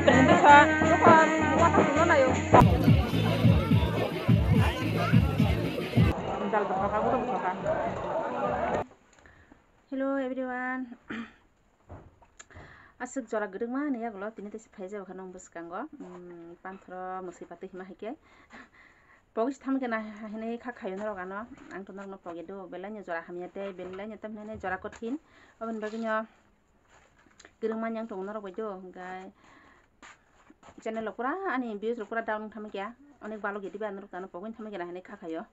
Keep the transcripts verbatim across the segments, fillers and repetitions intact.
Hello everyone. Aswk jora kwrwngma ni yagulo tini tei se phaijago kha nong bwskango. Umm, panthoro mwswi patwi hima hai khe. Pogis thamkhe na hinwi kha khayo norok ano. Ang to norokno pogi do, belai no jora hamya tei belai no tamhinani jora kothin. Aboni bagwino kwrwngma yang tongo norok bai do, hwnkhe channel rok pura ani views rok pura down wng thamkhe, onek balok ya diba norok ano pogwini thamkhe na hinwi kha khayo.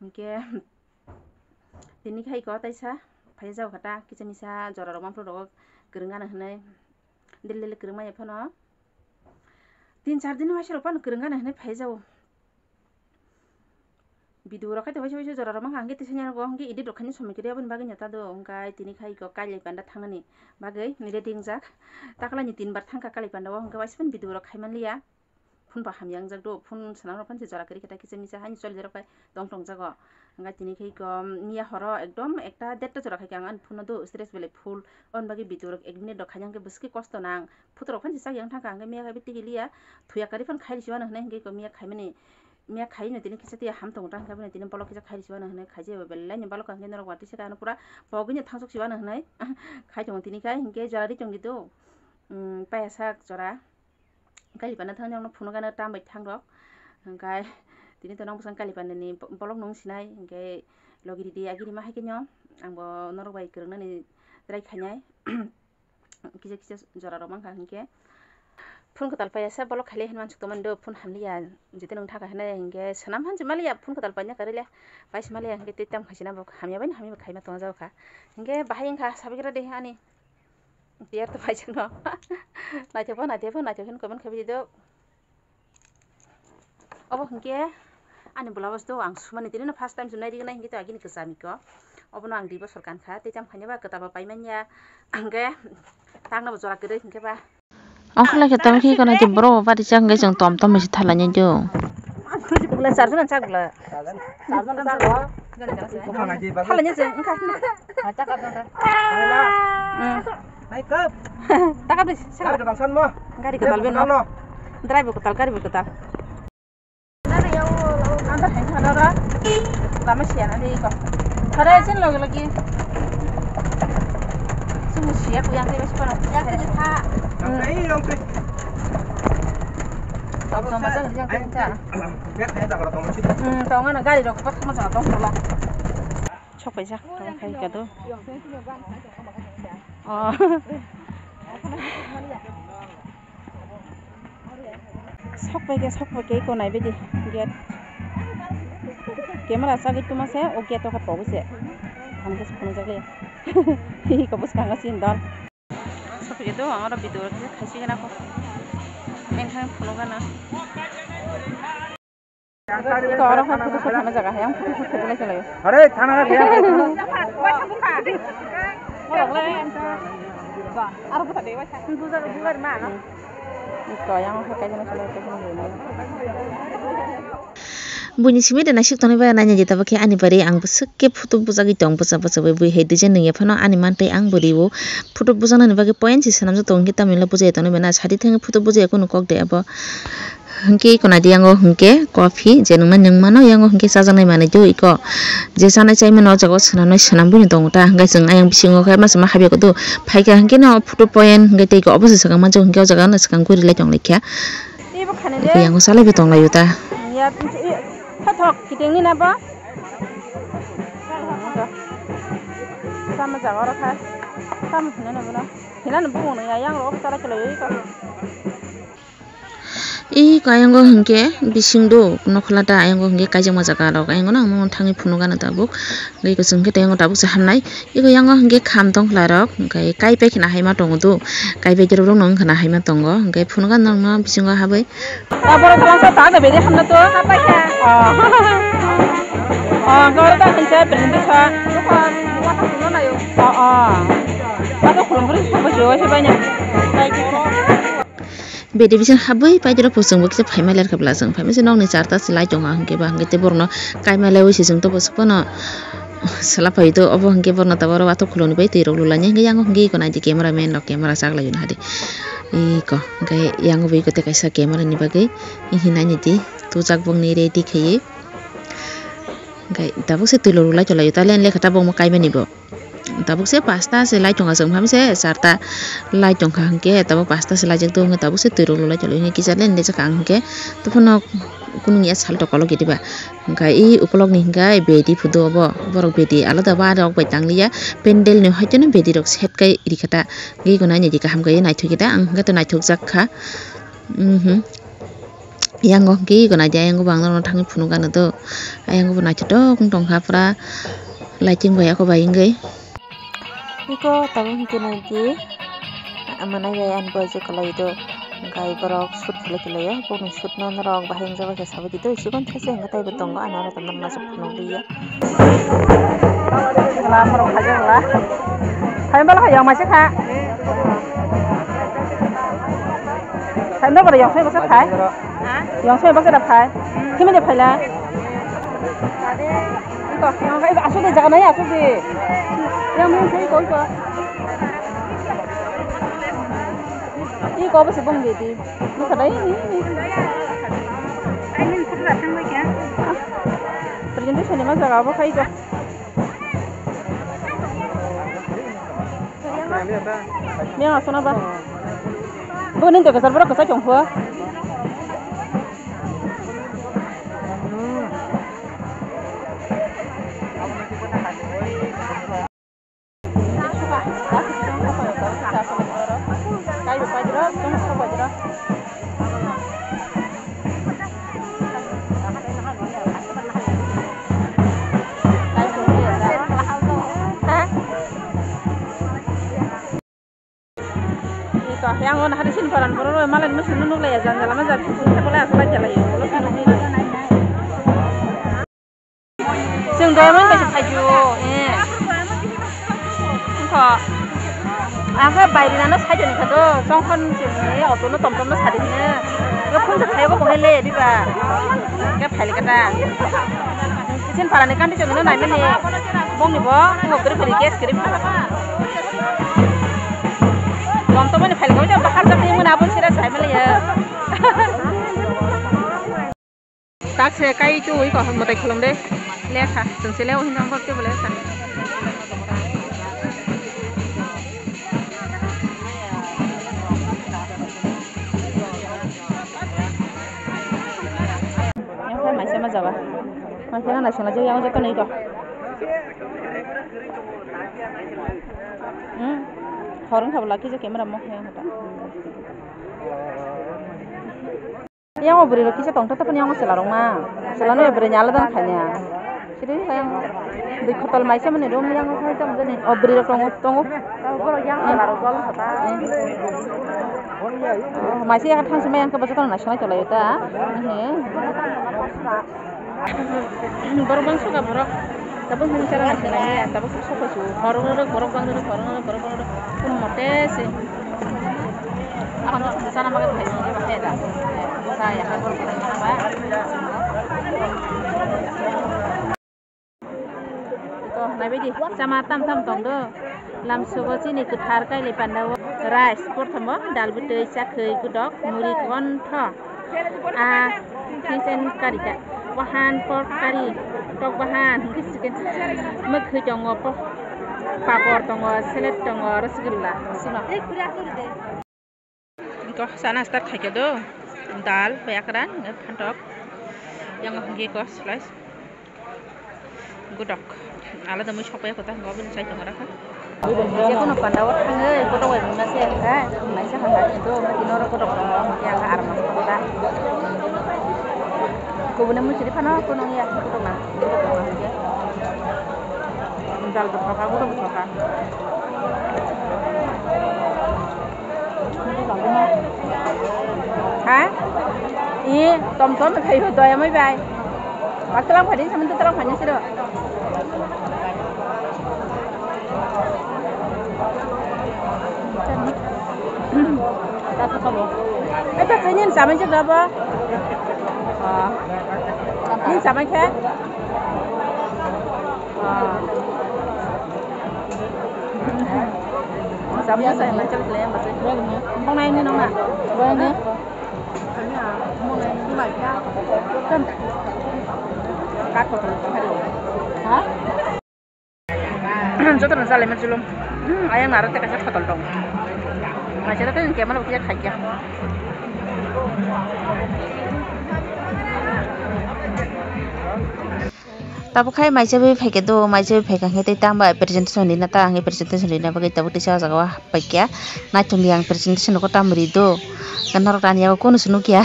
Hwnkhe tini khai ko taisa phaijago kha ta kisa misa jora rok mampro rogo kwrwng gana hinwi. Daily daily kwrwng manya phano tin char din waisa rok phano kwrwng gana hinwi phaijago. Video rok khai to waisa waisa jora rok mankha hwnkhe tisa nyarwgo hwnkhe edit rok khaina somoi kwrwi aboni bagwi no ta do hwnkhe tini khai ko kailai panda thangnani bagwi ready wngjak. Takhwlai ni tin bar thangkha kailai panda o hwnkhe waisa phano video rok khai manliya. Phone bo hamya wngjak do, phone swnam rok phano se jora kwrwi khe ta kisa misa haino choli jorok bai tong tong jago. Hwnkhe tini khai ko miya horo ekdom ekta derta jora khai khe ang ani phone no do stress belai full. Aboni bagwi video rok ek minute rok khaina hwnkhe bwswk kosto nang. Photo rok phano se chak yang thangkha hwnkhe miya khai bo tigi liya. Thuya kwrwi phano khai risi mano hwnwi hwnkhe ko miya khaimani. Miya khai no tini kisa tiya ham tongo ta hwnkhe tini bolok kisa khai risi mano hwnwi khai jeba belai ni balok hwnkhe norok watwi se ano pura pogwi no thangsok si mano hwnwi khai tongo tini khai hwnkhe jora ri tong di do. Umm, paya sak jora. Kailipanda thang norokno phunukgana tam bai thang rok. Hwnkhe tini to nang bwsang Kailipanda ni bo-, bolok nung sinai, hwnkhe logi ridi agi rima hai khe nw ang bo norok bai kwrwng nani try khainai. Kisa kisa jora rok mankha hwnkhe phone kwtal paiya sa bolok khailai hinwi uansuk tongmani do, phone hamliya jete nwng thaka hinai hwnkhe swnam hansi maliya phone kwtal paina kwrwi le paisa maliya hwnkhe tei tam khaisina bo hamya bai hamya bai khaima tongjago kha hwnkhe bahai wngkha sabi kwrwi de ani. Tiyar to paisano. Naithok pho, naithok pho, naithok hino comment khaibidi do. Obo hwnkhe ani blouse do ang sumani tini no first time sumnai rignai hwnkhe to agini kwcham iko. Obono ang di bosor kankha, tei tamo khaina ba kwtal bo paimanya. Hwnkhe tangna bo jora kwrwi hwnkhe ba. Ongkha lai khe tamo khe kono je borok bo bari chak hwnkhe chwng tom tom bai se thala nai do. Bwla charjon chak bwla. Thala nai chwng wngkha. Taka bwla. Taka bwla. Gari kwtal beno. Driver kwtal, gari bo kwtal. Anda hai thana ra. Lama siya na dei ko. Thare chen loge loge. Sung siya ku yang tebe sipano. Yang tebe tha. Yang tebe, yang tebe. Tong tong bacha yang tebe tha. Hmm, tong ano gari rok pas ma jang tong la. Sok paisa, tong khai ka do. Oh. Sok pai khe, sok pai khe, iko nai bidi gate. Camera sagwi tuma se, o gate o kha pobo se. Ang khe phunuk jak le. Iko bwskango sin dol. Sok pai khe do, ang oro video khe khaisi gana ko. Neng thang phunuk gana. Iko oro hai photo shoot khaima jaga hai, ang photo shoot khailai khe lai. Are, thana na kaya. Aro kotha de waisa. Bujar, bujar ma no. Iko yang hai kaisa na khalai kaisa na. Buini simi de naisik tonwi bai nanya jeta bakhe ani pari ang bwswk khe photo bujagwi tong bwsa bwsa bai bui hai design nungya phano ani mantwi ang bwrwi o photo bujaknani bagwi point se swnamjak tongo hwnkhe tamni le bujai tonwi bai na sadi thangwi photo bujaya kunu kok de abo. Hwnkhe iko nai di yango hwnkhe coffee je nungma nungmano yango hwnkhe chajaknai manwi tei iko je chanai chai mano o jaga o swnamnai swnam buino tongo ta hwnkhe chwng ayang bisingo khe masa ma habya kudu phaikha hwnkhe no photo point hwnkhe tei iko obo se swkang manjak hwnkhe o jaga no swkang guri lai tong lai kha. Teibo khani de. Iko yango salai bo tong lai o ta. Ya, i, i, thothok kiting ni na bo. Sama jaga oro kha. Sama hwnwi na bono. Hwnwi na bo hwnwi ya, yang ro chala chala iko. Iko ayang o hwnkhe bising do nokhola ta ayang o hwnkhe kaijakma jaga rok ayang o nang thangwi phunuk gana tabuk. Hwnkhe eko chwng khe tei tabuk se hamnai. Eko yang o hwnkhe kham tongkhlai rok hwnkhe kaipai khna haima tongo do. Kaipai khe rok no wngkha na haima tongo hwnkhe phunuk gana nokno bisingo habwi. Borok rangsa ta da bede hamna to. Oh. Oh, gor ta khinsa present sa. Oh, oh. Ado khulum buri sa bajo se banya. Bede bising habwi paidoro bo chwngbo kisa phaima lerkha bwla chwng phaima se nokni charta se lai tongo hwnkhe ba hwnkhe tei borokno kaima laiwi se chwng tei bwswk phano Sala phai do, obo hwnkhe bono tabaro wathok khuloni bai twi rok lulani hwnkhe yango hwnkhe iko naidi camera man rok camera chaklai hwnha di. Iko hwnkhe yango bo iko tei kaisa camera ni bagwi hinai nidi tujak bongni ready khaiwi. Hwnkhe tabuk se twi rok lulai tonglaio, ta len lekha ta bongma kaimani bo. Tabuk se pasta se lai tongo, chwng phamse charta lai tongkha hwnkhe tabuk pasta se laijak tongo, tabuk se twi rok lulai tonglaio hwnkhe kisa len lejak ang hwnkhe tobofano kunu ya sal tokolo gediba. Hwnkhe i ukolog ni hwnkhe bedi phudo obo, borok bedi alada ba rok bai tangliya, pendel ni hoiteno bedi rok set kai rikha ta, gwi gwnai ni di kaham khe naithok khe ta, ang hwnkhe to naithok jak kha. Mhm. Yango hwnkhe gwnai di, yango bo ang norokno thangwi phunuk gana do, yango bo naithotok wng tongkha pura lighting bai ako bai wngwi. Iko tabuk hwnkhe nai di. Manai bai ani boyjo kwlai do. Hwnkhe borok shoot khlai khlaio. Bokni shoot no norok bahai wngjago khe sabai di do. Chikon thaisa hwnkhe taibo tongo. Ani aro tongma masa phunukliya. Wala borok khaijak wala. Hai bala hai yang maisa kha. Hai no bala yang sai basa khai. Ha? Yang sai basa da khai. Kimi de phaila. Iko, yang kai asuk de jaga nai asuk de. Yang main sai ko iko. Iko basi bong de di. Buka dai. Presentation ni ma jaga bo khai ko. Yang asuna ba. Bo ning to kesar bro kesar chong phua. Ito, yang on hari sin paran poro malai musi nunuk lai jan jala ma jan kuching te bolai asalai jala yo. Chwng doi mon bai se phai ju, eh. Wngkha. Ang khe bairi nano side ni kha do, chongkhon chini auto no tom tom no sadi hino. Yo phone se phai bo ko le diba. Ke phai le kata. Sin para ni kandi chwng no nai mani. Bong ni bo, ngo kri kri gas kri. Tom tom ni phai le kata bahar jak ni mona bo sira sai mali ya. Tak se kai tu ui ko motai kholom de. Lekha, chwng se leo hinjang bok te bo lekha. Yang khe maisa ma jaga. Maisa na naising la jagao joto nai ko. Hmm. Horong thabo laki je camera mo khe hota. Yang o bwrwi rok kisa tongthok tongthok yang o chwla rok ma. Chwla no bwrwi ni alada wng kha ya. Siri yang dui khotol maisa mani room yang o khai tong jani. O bwrwi rok tongo, tongo. Borok yang chwla rok gol kha ta. Eh. Oh, maisa yang thang sima yang khe bwswk naising lai tong lai ta. Eh. Borok bangso ka borok. Tabuk hwn chara naising lai ya, tabuk sok sok su. Borok rok, borok bang rok, borok rok, borok rok. Kun mote se. Akhon sana maga thai ni ba heda. Sa ya ka borok thai ni ba. To nai bai di. Chama tam tam tong do. Lamsogo chini kwthar kailai panda o. Rice, porthomo dal bwtwi, chakhwi, gudok, muri, kontho. Ah, fish and curry ta. Wahan, pork curry, tok bahan, hingke chicken. Mwkhwi tongo, po-, papor tongo, salad tongo, rasgulla, sima. Iko sana start khaikhe do. Dal, bai akran, phantok. Yang hingke ko slice. Gudok. Alada mui sokpai kota, ngo bini sai tongo rakha. Jekunu panda o thangwi, gudok bai mungna se wngkha, naisa kha kha, kintu tini oro gudok tongo, hwnkhe ang kha aram kha kota. Kubuni mui chiri phano, kunu wngya, gudok na, gudok tongo hwnkhe. Jal bo thokha, gudok bo thokha. Ha? I, tom tom thai ho doya mai bai. Patlang phani saman tu tlang phani siro. Ta tu kabo. Ai ta chini samai je daba. Ah. Ni samai khe. Jotono chalaima chulum. Hmm, ayang naro tei kaisa khotol tong. Maisalo tei camera bo kisa khaikya. Tabuk khai maisa bai phaikhe do, maisa bai phaikha khe tei tamo bai presentation rina ta, ang presentation rina bagwi tabuk teisa o jaga o paikya. Naithok di ang presentation rokho tamo ri do. Norok tani yago kono se nukya.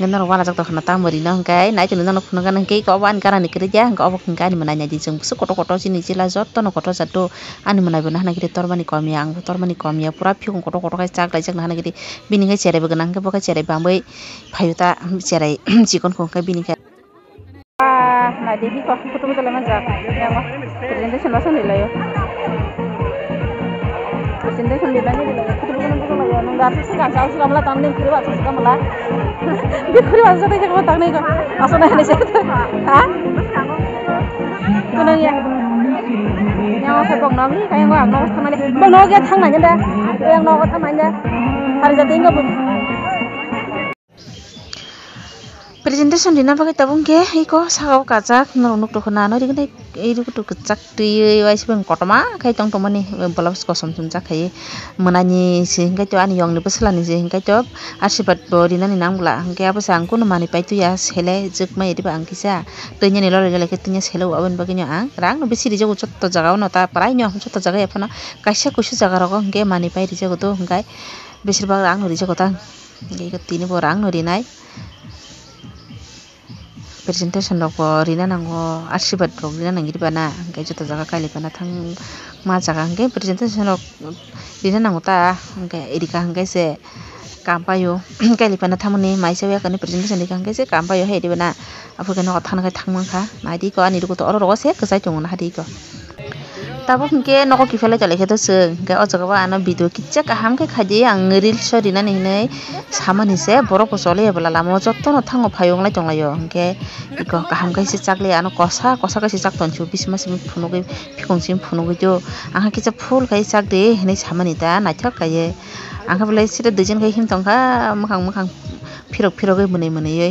Hwnkhe norok walajak tongkha na tamo rino hwnkhe naitok ni nono phunukgana hwnkhe iko obo ani ganani kwrwi ya hwnkhe obo hwnkhe ani mwnaini di chwng bwswk kotor kotor chini chwla jotono kotor cha do ani mwnai bo nahana khe tormani kom ya ang bo tormani kom ya pura phiyokong kotor kotor khe chak laijak nahana khe bini khe cherai bo gwnang hwnkhe bo khe cherai bangwi phaio ta cherai chikon kho hwnkhe bini khe. Ah, naidi hiko kutung jole manjak yango presentation ba songwi laio. Presentation di bani di bani kutung kutung kutung laio. Nung da sisi gansa sisi kamla tangni khuri ba sisi kamla. Di khuri ba sisi kamla tangni ko. Aso na hene se. Ha? Kunang ya. Yango khe bok nogi kayango ang nogo thangmani. Bok nogi thangmani da. Yang nogo thangmani da. Hari jati ingo bum. Presentation rina bagwi tabuk hwnkhe iko saka o kachak norok nuk tongkha na nw rwgwi nai iri kutuk kwchak twiwi waisa bw kotorma khai tong tongmani blouse kosom chumjak khai mwnani se hwnkhe ani yong ni bwswlani se hwnkhe asirbat bo rinani nang bwla hwnkhe abo se ang kunu manwi pai tuya sele jwk mai riba ang kisa twi nani loroi loroi khe twi sele o aboni bagwi no ang rang no bisi rijak o joto jaga o no ta prai no joto jaga ya phano kaisa kusu jaga rogo hwnkhe manwi pai rijak o do hwnkhe besir bak rang no rijak o ta. Hingke iko tini bo rang no rinai. Presentation rok bo rina nango, asirbat rok rina nang ri bana, hingke joto jaga kailai bana thang ma jaga hingke presentation rok rina nango ta, hingke rika hingke se kampaio kailai bana thangmani maisa wngya kani presentation rika hingke se kampaio hai ri bana. Aphuru khe nogo thangna khai thang mankha. Naidi iko ani rukuto oro rogo se kwchai tongo nahadi iko. Tabuk hinkhe nogo kiphilai tonglaikhe to chwng. Hinkhe o jaga o ano video kisa kaham khe khaidi ang reels o rinani hinwi samani se borok bo choliya bwla lama o jotono thango phaiwi wnglai tonglaio. Hinkhe iko kaham khe se chakliya ano kosa kosa khe se chak tonsio bisima simi phunugwi phikong simi phunugwi tio. Ang khe kisa full khai chakdi hinwi samani ta naithok khaiwi. Ang khe belai sida duijon khai him tongkha mwkhang mwkhang phirok phirogwi mwnwi mwnwiwi.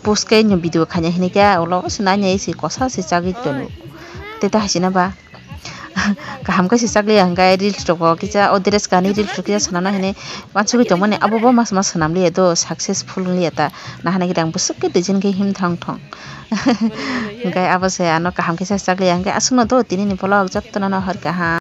Post khe nw video khaina hinwi khe ulo se nai nai se kosa se chagwi tongo. Tei ta hai se na ba kaham khe se chakliya hwnkhe reels rok bo kisa o dress kanwi reels rok kisa swnamna hinwi wansugwi tongmani abo bo mas mas swnam liya do successful wng liya ta nahana khe ang bwswk khe design khe him thang thong hwnkhe abo se ano kaham khe se chakliya hwnkhe aswkno do tini ni vlog jotono no hor kaham.